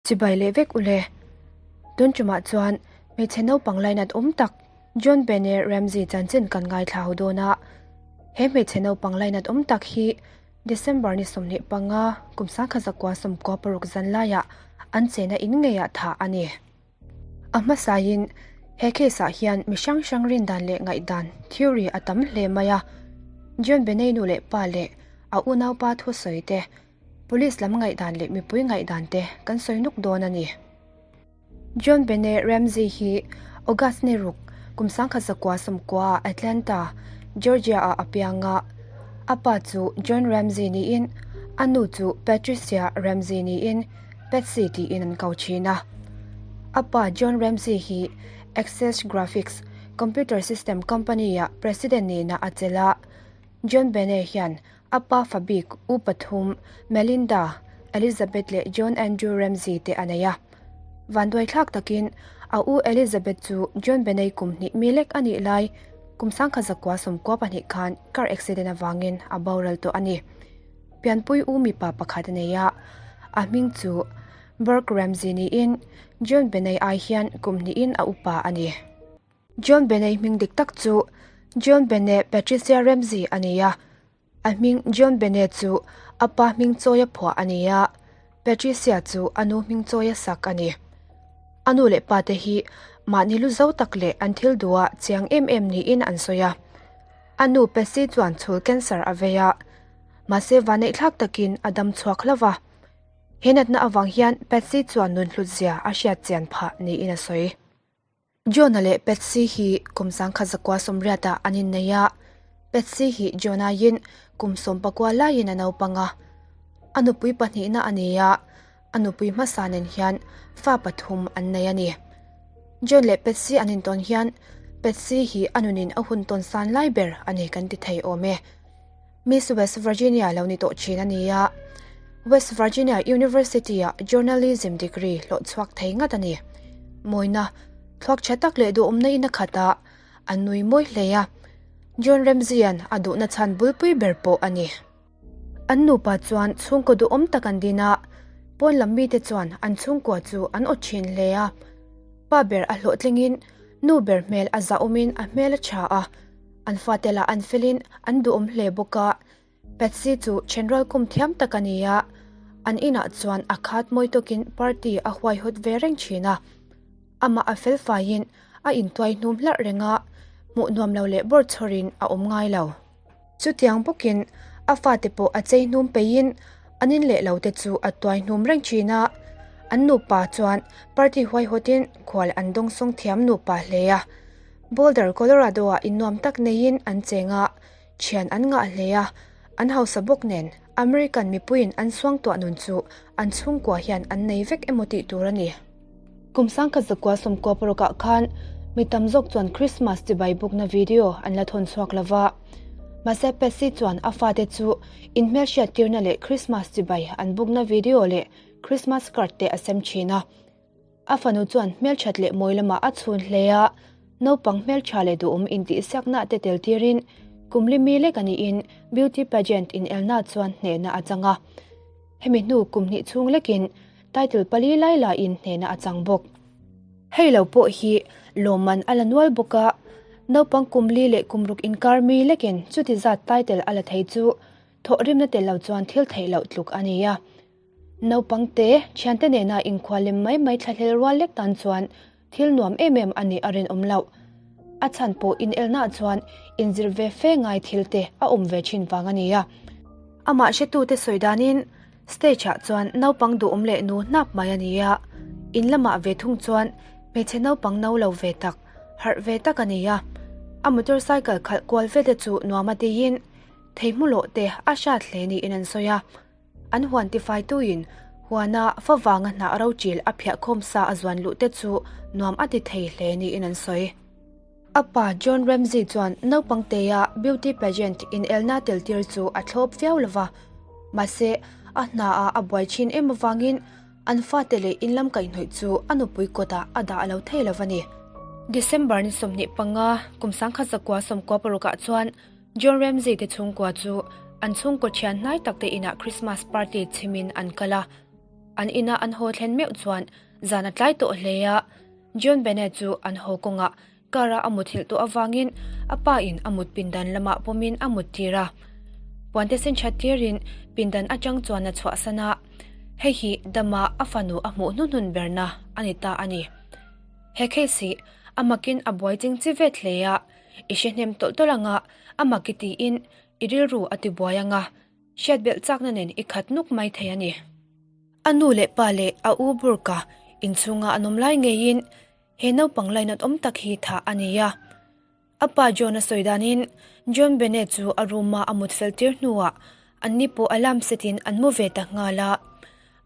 Chibai leh vek ule. Tun tumah chuan hmeichhe naupang lainat awm tak John Benet Ramsey chanchin kan ngaithla ho dawn a. He hmeichhe naupang lainat awm tak hi December ni 25 kum 1996 zan laiah an chena in ngeiah thah a ni. A hmasain he case ah hian mi hrang hrang rindan leh ngaihdan theory a tam hle mai a. John Benet nu leh pa leh a unaupa thusawi te, Police lam ngaihdan leh mipui ngaihdan te kan sawi nuk dawn a ni. John Benet Ramsey hi August ni ruk kum 1990 ah Atlanta, Georgia ah a piang a. A pa chu John Ramsey niin a nu chu Patricia Ramsey niin Patsy tiin an ko thin a. A pa John Ramsey hi Access Graphics Computer System Company ah President nihna a chelh a. John Benet hian A pa fa bik U pathum, Melinda, Elizabeth leh John Andrew Ramsey te a nei a. Vanduaithlak takin a u Elizabeth chu John Benei kum hnih mi lek a nih lai kum 1992 khan car accident avangin a boral tawh a ni. Pianpui u mipa pakhat a nei a, a hming chu Burke Ramsey niin John Benei ai hian kum hnihin a upa a ni. John Benei hming dik tak chu John Benet Patricia Ramsey a ni a. A hming John Benet chu a pa hming chawia phuah a ni a, Patricia chu a nu hming chawia sak a ni. A nu leh pa te hi mahni lu zo tak leh an thil duha chiang em em niin an sawi a. A nu Patsy chuan chhul cancer a vei a, mahse vaneihthlak takin a dam chhuak hlauh va. He natna avang hian Patsy chuan nun hlutzia a hriat chian phah niin a sawi. Jonah leh Patsy hi kum 1980 ah an innei a, Patsy hi Jonah in kum 19 laiin a naupang a. A nupui pahnihna a ni a, a nupui hmasa nen hian fa pathum an nei a ni. John leh Patsy an intawn hian Patsy hi a nunin a hun tawn san lai ber a ni kan ti thei awm e. Miss West Virginia lo ni tawh thin a ni a, West Virginia University-ah Journalism degree hlawh chhuak thei ngat a ni. Mawina, thluak tha tak leh duhawmna in a khat a, a nui mawi hle a. John Ramsey-a'n a duhna chhan bulpui ber pawh a ni. An nupa chuan chhungkaw duhawm tak an din a, pawn lam mite chuan an chhungkua chu an aw thin hle a. Pa ber a hlawhtlingin nu ber hmel a zahawmin a hmel a tha a. An fate lah an felin an duhawm hle bawk a, Patsy chu thenrual kum thiam tak a ni a, an inah chuan a khat mawi tawkin party a huaihawt ve reng thin a. Amah a fel faiin a intuai hnum hlarh reng a, hmuh nuam lo leh bawr chhawrin a awm ngai lo. Chutiang bawkin a fate pawh a chei hnum peihin an in leh lo te chu a tuai hnum reng thin a, an nupa chuan party huaihawtin khual an dawngsawng thiam nupa hle a. Boulder, Colorado-ah innuam tak neiin an cheng a, thian an ngah hle a, an hausa bawk nen American mipuiin an suangtuah nun chu an chhungkua hian an nei vek emaw tih tur a ni. Kum 1996 ah khan mi tam zawk chuan Christmas chibai bukna video an la thawn chhuak lo va, mahse Patsy chuan a fate chu inhmelhriattirna leh Christmas chibai an bukna video leh Christmas card te a sem thin a. A fanu chuan hmelthat leh mawi lamah a chhun hle a, naupang hmeltha leh duhawm intihsiakna te tel tirin kum li mi lek a niin beauty pageant inelna chuan hnehna a chang a. Hemi hnu kum hnih chhung lekin title pali lai laiin hnehna a chang bawk. Hei lo pawh hi lawmman a la nual bawk a, naupang kum li leh kum ruk inkar mi lekin chuti zat title a la thei chu thawhrimna tel lo chuan thil theih loh tluk a ni a. Naupangte, thiante nena inkhua lem mai mai thlahlel rual lek tan chuan thil nuam em em a nih a rinawm loh. A chhan pawh inelnaah chuan inzir ve fe ngai thil te a awm ve thin vang a ni a. Amah hretute sawi danin stage-ah chuan naupang duhawm leh nu hnap mai a ni a, in lamah ve thung chuan hmeichhe naupang no lo ve tak, harh ve tak a ni a. A motorcycle khalh kual vel te chu nuam a tiin theihmulawh te a hrat hle niin an sawi a. An huan tifaituin huana favanga hnah rochil a phiahkhawm sa a zuan luh te chu nuam a ti thei hle niin an sawi. A pa John Ramsey chuan naupang teia beauty pageant inelna tel tir chu a thlawp viau lo va, mahse a hnaah a buai thin em avangin an fate leh in lam kaihhnawih chu a nupui kawtah a dah lo thei lo a ni. December ni 25, kum 1996 ah chuan John Ramsey te chhungkua chu an chhungkaw thian hnai tak te inah Christmas party chhimin an kal a. An ina an haw thlen meuh chuan zan a tlai tawh hle a, John Bennett chu an haw kawngah car a a muthilh tawh avangin a pa in a mut pindan lamah pawmin a mut tir a. Puante sen that tirin pindan atang chuan a chhuahsan a, hei hi dama a fanu a hmuh hnuhnun berna a ni ta a ni. He case hi a makin a buai ching chi vet hle a, i hre hnem tawlh tawlh anga a mak i tiin i rilru a ti buai anga hriat belh chakna nen i khat nuk mai thei a ni. A nu leh pa leh a u Burka inchhunga an awm lai ngeiin he naupang lainat awm tak hi thah a ni a. A pa John a sawi danin John Bennett chu a room a a mut fel tir hnuah anni pawh alarm set in an mu ve ta nghal a.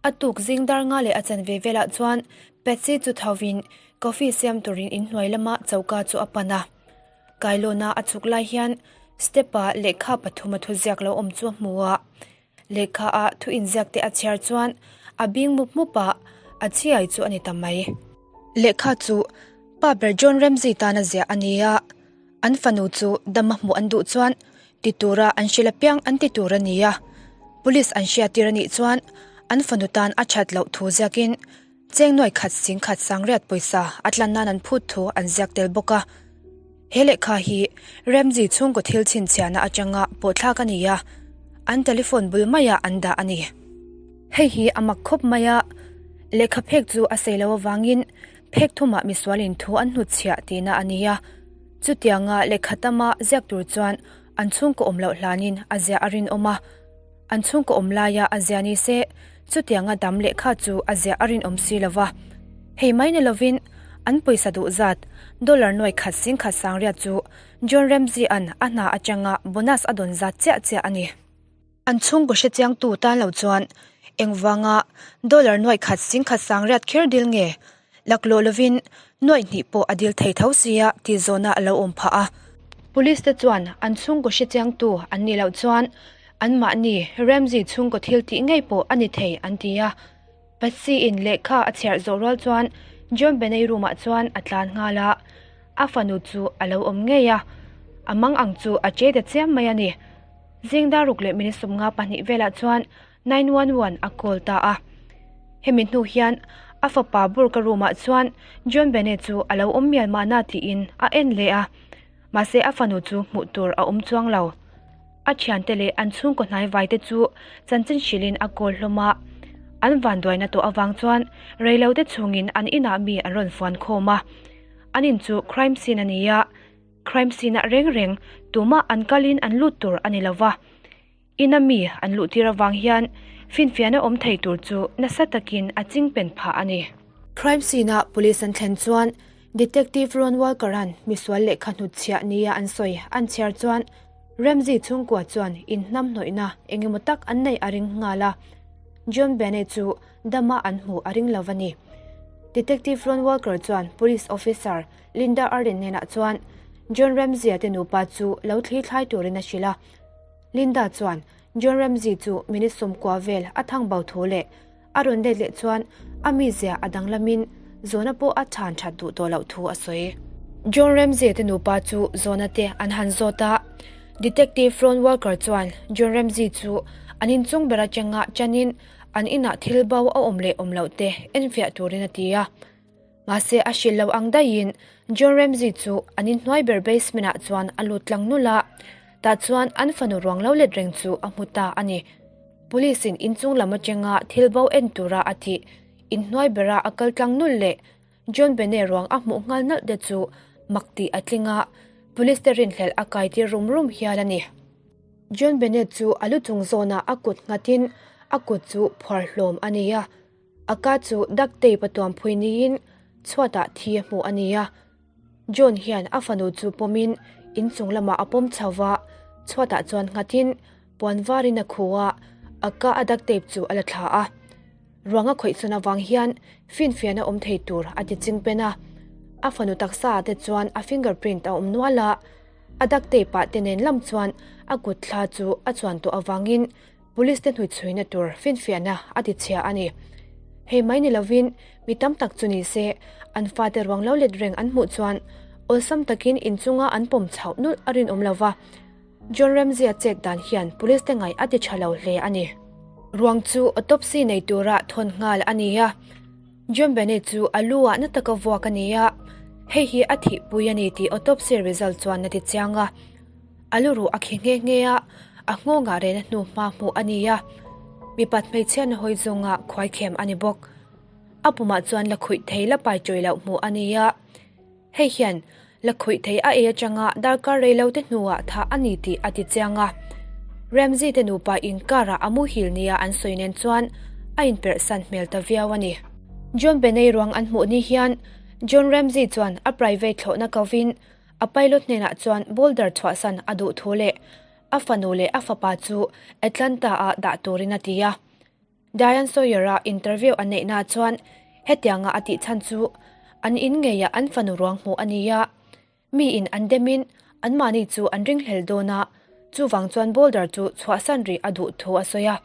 A tuk zing dar nga leh a chanve velah chuan Patsy chu thovin coffee siam turin inhnuai lama choka chu a pan a. Kailawna a chhuk lai hian step ah lehkha pathum a thuziak lo awm chu a hmu a. Lehkha ah thu inziak te a chhiar chuan a bing mup mup a, a chhiai chu a ni ta mai. Lehkha chu pa ber John Ramsay tana ziah a ni a, an fanu chu dama hmuh an duh chuan ti tura an hrilh apiang an ti tur a ni a, police an hriattir a nih chuan an fanu tan a that loh thu ziakin cheng nuai khat sing khat sangriat pawisa a tlan nan an phut thu an ziak tel bawk a. He lehkha hi Ramsey chhungkaw thil chhinchhiahna atanga pawhthlak a ni a, an telephone bul maiah an dah a ni. Hei hi a mak khawp mai a, lehkha phek chu a sei lo avangin phek thumah misualin thu an hnutchhiah tihna a ni a, chutianga lehkha tama ziak tur chuan an chhungkaw awm loh hlanin a ziah a rinawm a, an chhungkaw awm laia a ziah ni se chutianga dam lehkha chu a ziah a rinawm si lo va. Hei mai ni lovin an pawisa duh zat dollar nuai khat singkhat sangriat chu John Ramsey-a'n a hna atanga bonus a dawn zat chiah chiah a ni. An chhungkaw hrechiangtu tan lo chuan engvanga dollar nuai khat singkhat sangriat kher dil nge laklawh lovin nuai hnih pawh a dil thei tho sia tih zawhna a lo awm phah a. Police te chuan an chhungkaw hrechiangtu an nih loh chuan anmahni Ramsey chhungkaw thil tih ngei pawh a ni thei an ti a. Patsy-in lehkha a chhiarh zawh rual chuan John Benei room ah chuan a tlan nghal a, a fanu chu a lo awm ngei a, a mang ang chu a che ta chiam mai a ni. Zing dar ruk leh minute 52 velah chuan 911 a call ta a. Hemi hnu hian a fapa Burke-a room ah chuan John Benei chu a lo awm mial mahna tiin a en leh a, mahse a fanu chu hmuh tur a awm chuang lo. A thiante leh an chhungkaw hnaivai te chu chanchin hrilhin a kawl hlawm a, an vanduaina tawh avang chuan reilote chhungin an inah mi an rawn fuan khawm a. An in chu crime scene a ni a, crime scene ah reng reng tumah an kalin an lut tur a ni lova. Ina mi an luh tir avang hian finfiahna awm thei tur chu nasa takin a chingpen phah a ni. Crime scene ah police an thlen chuan Detective Ron Walker-a'n misual lehkha hnutchhiah nia an sawi an chhiar chuan Ramsey chhungkua chuan inhnamhnawihna eng emaw tak an neih a ring nghal a, John Bennett chu dama an hmuh a ring lo a ni. Detective Ron Walker chuan Police Officer Linda Arden hnenah chuan John Ramsey-a te nupa chu lo thli thlai turin a hrilh a. Linda chuan John Ramsey chu minute 90 vel a thang bo thu leh A rawn let leh chuan a mizia a danglamin Zona pawh a chhan that duh tawh loh thu a sawi. John Ramsey te nupa chu Zona te an han zawt a, Detective Ron Walker chuan John Ramsey chu an inchung ber atanga chanin an inah thil bo a awm leh awm loh te enfiah turin a ti a. Mahse a hrilh lo ang daihin John Ramsey chu an inhnuai ber basement ah chuan a lut tlang nulh a, tah chuan an fanu ruang lo let reng chu a hmu ta a ni. Police in inchung lam atanga thil bo en tura a tih inhnuai bera a kal tlang nulh leh John Bene ruang a hmuh nghal nalh te chu mak tih a tling a, police te rinhlelh a kai tir rum rum hial a ni. John Bennett chu a lu chung zawnah a kut nghatin a kut chu phuar hlawm a ni a, a ka chu duct tape a tuam phui niin chhuatah thi a hmuh a ni a. John hian a fanu chu pawmin inchung lamah a pawm chho va, chhuatah chuan nghatin puan varin a khu a, a ka a duct tape chu a la thla a. Ruang a khawih chhawn avang hian finfiahna awm thei tur a ti ching pen a. A fanu taksa ah te chuan a finger print a awm nual a, a duct tape ah te nen lam chuan a kut thla chu a chuan tawh avangin Police te hnuichhuina tur finfiahna a ti chhia a ni. Hei mai ni lovin mi tam tak chu ni se, an fate ruang lo let reng an hmuh chuan awlsam takin inchunga an pawm chhoh nulh a rinawm lo va. John Ramsey-a chet dan hian police te ngaih a ti tha lo hle a ni. Ruang chu autopsy nei tura thawn nghal a ni a. John Bennett chu a lu ah na taka vuak a ni a, hei hi a thihpui a ni tih autopsy result chuan a ti chiang a. A lu ruh a khi nghe nghe a, a nghawngah rehna hnu hma hmuh a ni a. Mipat hmeichhia na hawi zawnga khuaikhem a ni bawk. A pumah chuan la khuih thei la pai chawi loh hmuh a ni a. Hei hian la khuih thei a ei atanga darkar rei lo te hnuah thah a ni tih a ti chiang a. Ramsey te nupa inkarah a muhil nia an sawi nen chuan a inperhsan hmel ta viau a ni. John Benei ruang an hmuh ni hian John Ramsey chuan a private thlawhna kovin a pilot hnenah chuan Boulder chhuahsan a duh thu leh a fanu leh a fapa chu Atlanta-ah dah turin a ti a. Diane Sawyer-a interview a neihna chuan hetianga a tih chhan chu an in ngeiah an fanu ruang hmuh a ni a, miin an demin anmahni chu an ringhlel dawn a, chuvang chuan Boulder chu chhuahsan rih a duh thu a sawi a.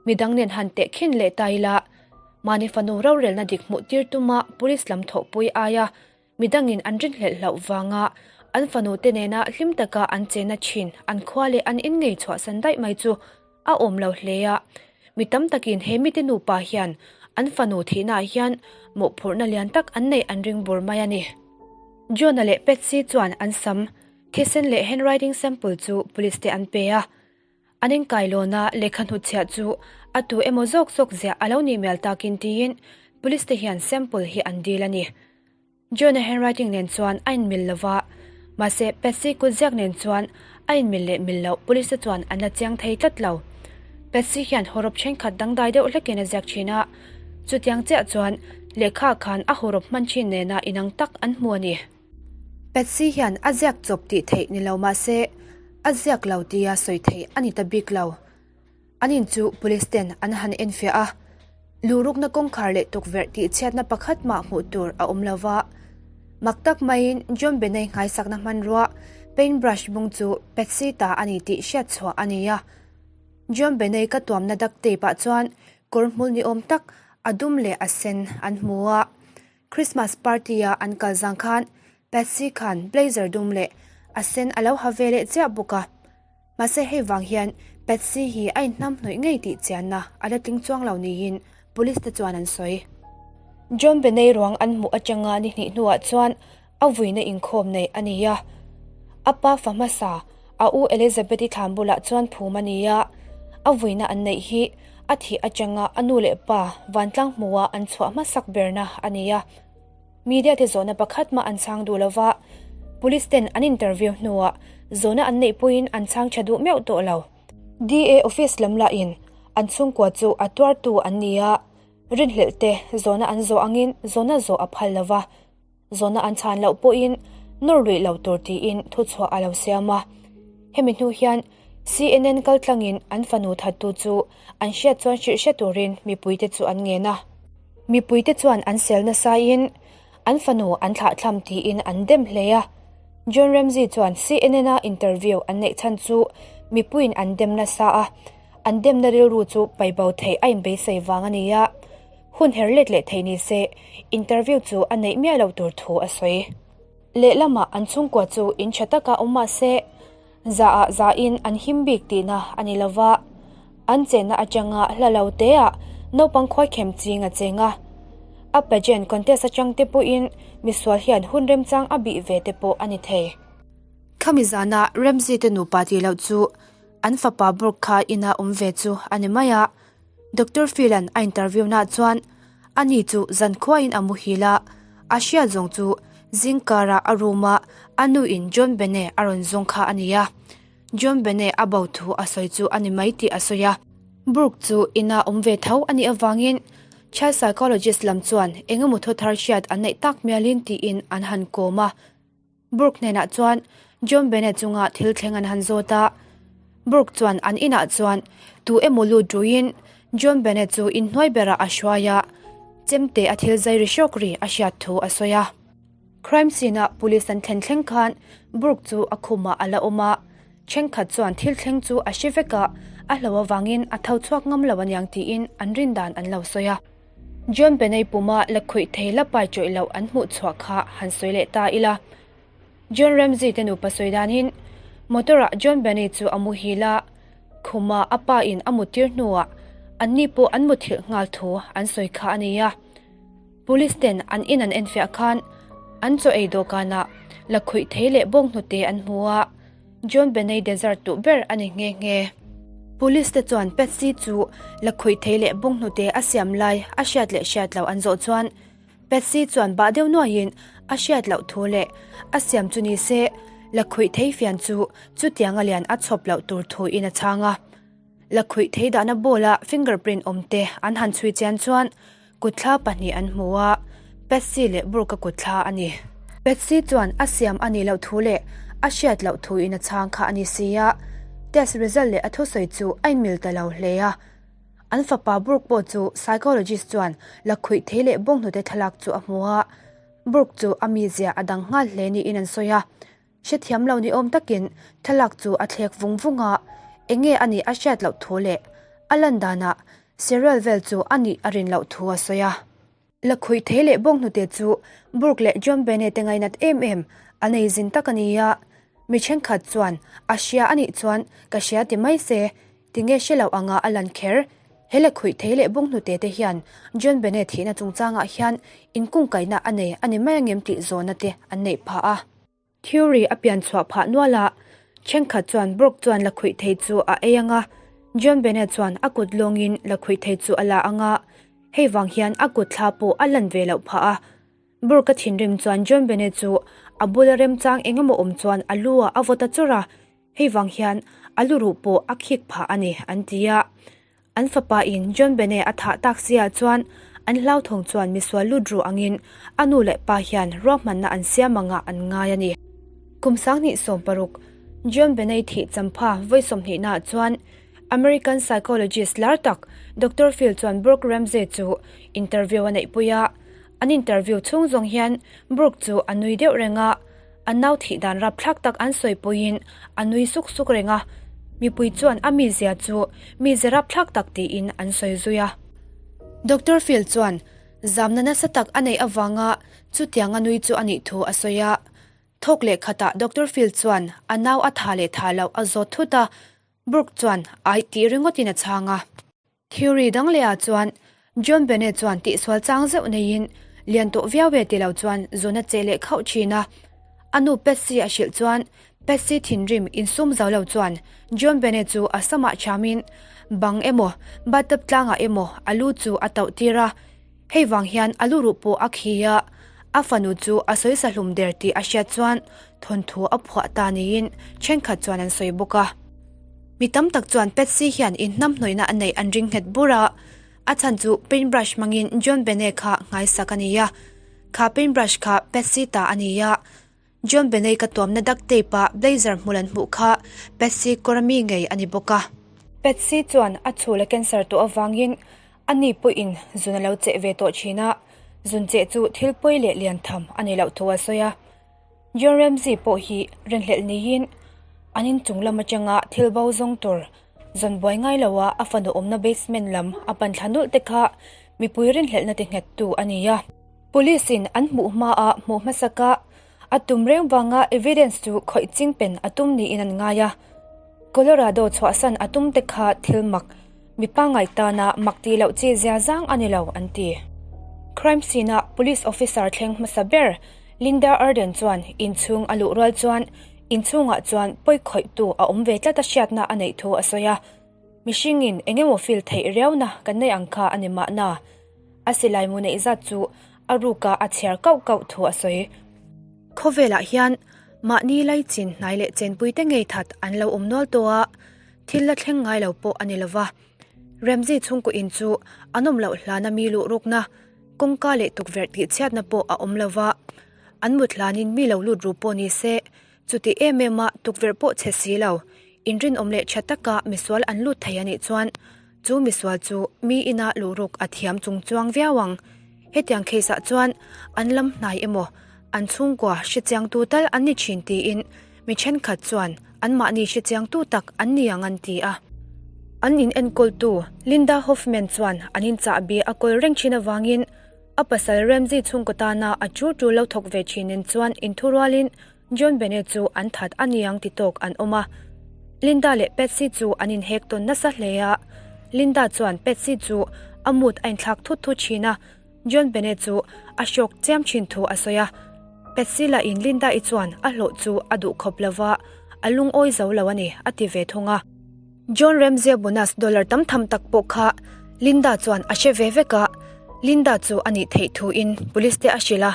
Midang nen han tehkhin leh ta ila, mahni fanu rorelna dik hmuh tir tuma police lam thawhpui aia Midangin an rinhlelh hlauh vanga an fanute nena hlim taka an chena thin an khua leh an in ngei chhuahsan daih mai chu a awm lo hle a. Mi tam takin he mite nupa hian an fanu thihnaah hian mawhphurhna lian tak an neih an ring bur mai a ni. John-a leh Patsy chuan an sam, thisen leh handwriting sample chu police te an pe a. An inkailawna lehkha hnutchhiah chu a tu emaw zawk zawk ziah a lo nih mial takin tiin police te hian sample hi an dil a ni. John-a handwriting nen chuan a inmil lo va, mahse Patsy kutziak nen chuan a inmil leh mil loh police te chuan an la chiang thei tlat lo. Patsy hian hawrawp thenkhat dangdai deuh hlekin a ziak thin a, chutiang chiah chuan lehkha khan a hawrawp hman thin nena inang tak an hmu a ni. Patsy hian a ziak chawp tih theih ni lo mah se, a ziak lo tia sawi theih a ni ta bik lo. An in chu police ten an han enfiah a, luhrukna kawngkhar leh tukverh tihchhiatna pakhat mah hmuh tur a awm lo va. Mak tak maiin John Benei nghaisakna hmanrua paint brush bung chu Patsy ta a ni tih hriat chhuah a ni a. John Benei ka tuamna duct tape ah chuan kawr hmul ni awm tak a dum leh a sen an hmu a. Christmas party-a an kal zang khan Patsy khan blazer dum leh a sen a lo ha ve leh chiah bawk a. Mahse hei vang hian Patsy hi a inhnamhnawih ngei tih chianna a la tling chuang lo niin police te chuan an sawi. John Benei ruang an hmuh atanga ni hnih hnuah chuan a vuina inkhawm nei a ni a. A pa fa hmasa, a u Elizabeth-i thlan bulah chuan phum a ni a. A vuina an neih hi a thih atanga a nu leh pa vantlang hmuha an chhuah hmasak berna a ni a. Media te zawhna pakhat mah an chhang duh lova, police ten an interview hnuah zawhna an neih pawhin an chhang tha duh meuh tawh lo. DA office lam lahin an chhungkua chu a tuartu an ni a, rinhlelh te zawhna an zawh angin zawhna zawh a phal lova. Zawhna an chhan loh pawhin nawr luih lo tur tiin thuchhuah a lo siam a. Hemi hnu hian CNN kaltlangin an fanu thattu chu an hriat chuan hrilh hre turin mipuite chu an ngen a. Mipuite chuan an sel nasain an fanu an thlahthlam tiin an dem hle a. John Ramsey chuan CNN-a interview an neih chhan chu mipuiin an dem nasa a, an demna rilru chu paibo theih a inbeisei vang a ni a. Hun her let leh thei ni se, interview chu a neih miah loh tur thu a sawi. Lehlamah an chhungkua chu in tha taka awm mah se, zaah zahin an him bik tihna a ni lova, an chenna atanga hla lo teah naupang khuaikhem ching a cheng a. A pageant contest atang te pawhin misual hian hun remchang a bih ve te pawh a ni thei. Khami zana Ramsey te nupa tih loh chu an fapa Burke kha ina awm ve chu a ni mai a. Doctor Phil-a'n a interview naah chuan ani chu zankhuain a muhil a, a hriat zawng chu zingkarah a room-a a nuin John Bene a rawn zawng kha a ni a. John Bene a bo thu a sawi chu a ni mai tih a sawi a. Brooke chu ina awm ve tho a nih avangin child psychologist lam chuan eng emaw thu thar hriat an neih tak mialin tiin an han kawm a. Burke hnenah chuan John Bennett chunga thil thleng an han zawt a. Burke chuan an inah chuan tu emaw lut ruiin John Bennett chu inhnuai berah a hruai a, chemte a thil zai ri hrawk ri a hriat thu a sawi a. Crime scene-a police an thlen thleng khan Burke chu a khumah a la awm a, thenkhat chuan thil thleng chu a hre vek a, a hlo avangin a tho chhuak ngam lo aniang tiin an rin dan an lo sawi a. John Benei puma la khuih thei la pai chawih loh an hmuh chhuah kha han sawi leh ta ila. John Ramsey te nupa sawi danin motor ah John Benei chu a muhil a, khuma a pa in a muttir hnuah Anni pawh an muthilh nghal thu an sawi kha a ni a. Police ten an in an enfiah khan an chaw ei dawhkanah lakhuih thei leh bawnghnute an hmu a, John Beney dessert duh ber a ni nghe nghe. Police te chuan Patsy chu lakhuih thei leh bawnghnute a siam lai a hriat leh hriat loh an zawh chuan Patsy chuan bah deuh nuaiin a hriat loh thu leh a siam chu ni se lakhuih thei fian chu chutianga lian a chhawp loh tur thuin a chhang a. Lakhuih thei dahna bowl-a fingerprint awm te an han chhui chian chuan Kutthla pahnih an hmu a, Patsy leh Brooke-a kutthla a ni. Patsy chuan a siam a nih loh thu leh a hriat loh thuin a chhang kha a ni si a, test result leh a thusawi chu a inmil ta lo hle a. An fapa Brooke pawh chu psychologist chuan lakhuih thei leh bawnghnute thlalak chu a hmu a, Brooke chu a mizia a dang nghal hle niin an sawi a. Hrethiam lo ni awm takin thlalak chu a thlek vung vung a, enge a nih a hriat loh thu leh a lan danah cereal vel chu a nih a rin loh thu a sawi a. Lakhuih thei leh bawnghnute chu Burke leh John Bennett te ngainat em em a nei zin tak a ni a, mi thenkhat chuan a hria a nih chuan ka hria ti mai se, Tinge hre lo anga a lan kher? He lakhuih thei leh bawnghnute te hian John Bennett thihna chungchangah hian inkungkaihna a nei a ni mai angem tih zawhna te an neih phah a. Theory a pian chhuah phah nual a, thenkhat chuan Brooke chuan lakhuih thei chu a ei anga, John Bennett chuan a kut lawngin lakhuih thei chu a la anga, hei vang hian a kut thla pawh a lan ve loh phah a. Brooke a thinrim chuan John Bennett chu a bula remchang engemaw awm chuan a lu ah a vaw ta chawrh a, Hei vang hian a luruh pawh a khik phah a ni, an ti a. An fapa in John Bene a thah tak sia chuan an hlauthawng chuan misual lut ruh angin a nu leh pa hian ruahmanna an siam angah an ngai a ni. Kum 2016 John Benei thih champha vawi sawmhnihnaah chuan American psychologist lar tak Doctor Phil chuan Brooke Ramsey chu interview a neihpui a. An interview chhung zawng hian Brooke chu a nui deuh reng a. A nau thih dan rapthlak tak an sawi pawhin a nui suk suk reng a, mipui chuan a mizia chu mize rapthlak tak tiin an sawi zui a. Doctor Phil chuan zamna nasa tak a neih avanga chutiang a nui chu a nih thu a sawi a. Thawk leh khatah Doctor Phil chuan a nau a tha leh tha loh a zawt thut a, Brooke chuan aih tih ringawtin a chhang a. Theory dang leh ah chuan John Bennett chuan tihsual chang zeuh neiin lian tawh viau e ti lo chuan zun a cheh leh khauh thin a. A nu Patsy a hrilh chuan Patsy thinrim insum zo lo chuan John Bennett chu a samah thiamin bang emaw bathtub tlangah emaw a lu chu a tauh tir a. Hei vang hian a lu ruh pawh a khi a, a fanu chu a sawisa hlum der tih a hriat chuan thawnthu a phuah ta niin thenkhat chuan an sawi bawk a. Mi tam tak chuan Patsy hian inhnamhnawihna a neih an ring nghet bur a, a chhan chu paint brush hmangin John Bene kha nghaisak a ni a, kha paint brush kha Patsy ta a ni a, John Benei ka tuamna duct tape a blazer hmul an hmuh kha Patsy kawr ami ngei a ni bawk a. Patsy chuan a chhul a cancer tawh avangin a ni pawhin zun a lo cheh ve tawh thin a, zun cheh chu thil pawi leh lian tham a ni loh thu a sawi a. John Ramsey pawh hi rinhlelh niin an inchung lam atanga thil bo zawng tur zawn buai ngai loa a fanu awmna basement lam a pan thla nulh te kha mipui rinhlelhna ti nghettu a ni a. Police in an hmuh hmaah hmuh hmasaka a tum reng vanga evidence chu khawih ching pen a tum niin an ngai a. Colorado chhuahsan a tum te kha thil mak, mi pangngai tana mak tih loh chi zia zang a ni lo an ti. Crime scene a police officer thleng hmasa ber Linda Arden chuan inchhung a luh rual chuan inchhungah chuan pawi khawihtu a awm ve tlat a hriatna a neih thu a sawi a. Mihringin eng emaw feel theih riauna kan nei ang kha a ni mahna. A silai mu neih zat chu a ruka a chhiar kauh kauh thu a sawi. Khawvelah hian mahni laichin hnai leh chenpuite ngei that an lo awm nual tawh a, thil la thleng ngai lo pawh a ni lova. Ramsey chhungkaw in chu an awm loh hlana mi luh rukna, kawngka leh tukverh tihchhiatna pawh a awm lova. An mut hlanin mi lo lut ru pawh ni se, chuti em em a tukverh pawh chhe si lo, inrinawm leh tha taka misual an lut thei a nih chuan Chu misual chu mi ina luhruk a thiam chung chuang viau ang. Hetiang case ah chuan an lam hnai emaw, an chhungkua hrechiangtu tal an ni thin tiin mi thenkhat chuan anmahni hrechiangtu tak an ni ang an ti a. An in enkawltu Linda Hoffman chuan an in chahbi a kawl reng thin avangin a pasal Ramsey chhungkaw tana a chu tu lo thawk ve thin nen chuan inthurualin John Bennett chu an that a niang ti tawk an awm a. Linda leh Patsy chu an inhek tawn nasa hle a. Linda chuan Patsy chu a mood a inthlak thut thut thin a, John Bennett chu a hrawk chiam thin thu a sawi a. Patsy lahin Linda-i chuan a hlawh chu a duh khawp lo va, a lungawi zo lo a ni, a ti ve thung a. John Ramsey-a bonus dollar tam tham tak pawh kha Linda chuan a hre ve vek a, Linda chu a nih theih thuin police te a hrilh a.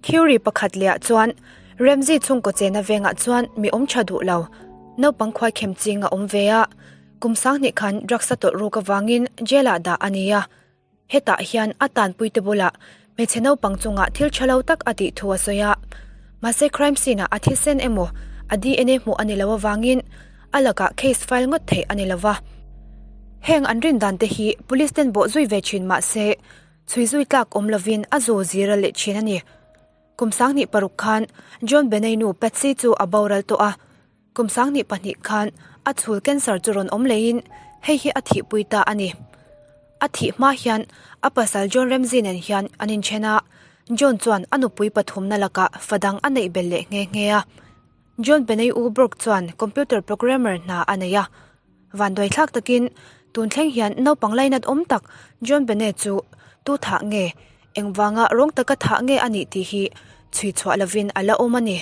Theory pakhat lehah chuan Ramsey chhungkaw chena vengah chuan mi awm tha duh lo, naupang khuaikhem ching a awm ve a, kum sanghnih khan drugs a tawlh ruk avangin jail-ah dah a ni a. Hetah hian a tanpuite bulah hmeichhe naupang chungah thil tha lo tak a tih thu a sawi a. Mahse crime scene-ah a thisen emaw a DNA hmuh a ni lo avangin a lakah case file ngawt theih a ni lo va. Heng an rin dan te hi police ten bawh zui ve thin mah se chhui zui tlak awm lovin a zu zir a leh thin a ni. Kum 26 khan John Benei nu Patsy chu a boral tawh a. Kum 22 khan a chhul cancer chu rawn awm leiin hei hi a thihpui ta a ni. A thih hma hian a pasal John Ramsey nen hian an inthen a, John chuan a nupui pathumna lakah fa dang a neih belh leh nghe nghe a. John Benei U Burke chuan computer programmer hna a nei a. Vanduaithlak takin tun thleng hian naupang lainat awm tak John Benei chu tu thah nge, engvanga rawng taka thah nge a nih tih hi chhui chhuah lovin a la awm a ni.